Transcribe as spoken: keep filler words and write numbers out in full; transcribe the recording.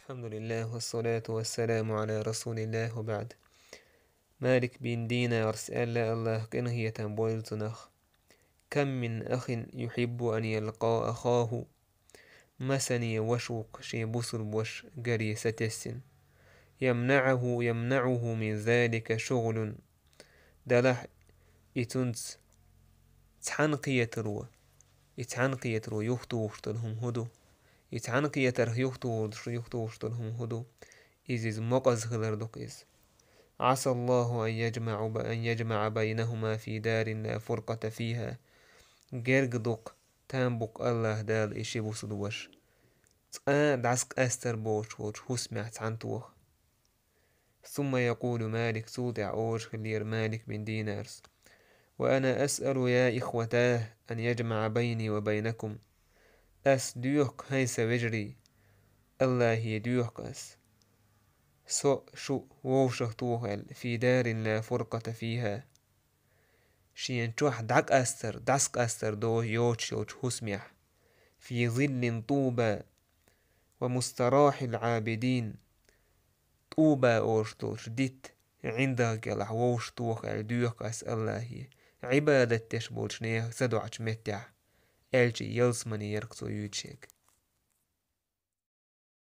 الحمد لله والصلاة والسلام على رسول الله وبعد. Малик бин Динарс аьлла, АллахӀ къинхетам бойла цунах: كم من أخ يحب أن يلقى أخاه. Масане ваша ву-кх шен бусулба ваша гаре сатессина. يمنعه، يمنعه من ذلك شغل. Делахь и цунца цхьаьнакхетаро, и цхьаьнакхетаро юхатухуш долу хӀума хӀун ду? И цхьаьнакхетарх юхатухуш, юхатухуш долу хӀума хӀун ду? Иза, иза мукъаза хилар ду-кх иза. عسى الله أن يجمع ب-، أن يجمع بينهما في دار لا فرقة فيها. Герга ду-кх, там бу-кх АллахӀ Дала и ши бусулба ваша цкъа дӀасакъастар боцуш волчу хӀусамехь цхьаьнатоха. ثم يقول مالك، цул тӀаьхьа олуш хиллера Малик бин Динарс: وأنا أسأل يا إخوتاه أن يجمع بيني وبينكم. Ас доьху-кх, хӀай сан вежарий, АллахӀе доьху-кх ас, со а, шу а вовшахтоха аьлла, في دار لا فرقة فيها. Шена чохь дӀакъастар, дӀасакъастар до-, йоцуш йолчу хӀусамехь. في ظل طوبى ومستراح العابدين. ТӀуба олуш долчу дитта ӀиндагӀа кӀелахь вовшахтоха аьлла доьху ас АллахӀе, Ӏибадат деш болчу нехан садоӀучу меттехь, аьлча ялсамане яра-кх цо юьйцуш ерг.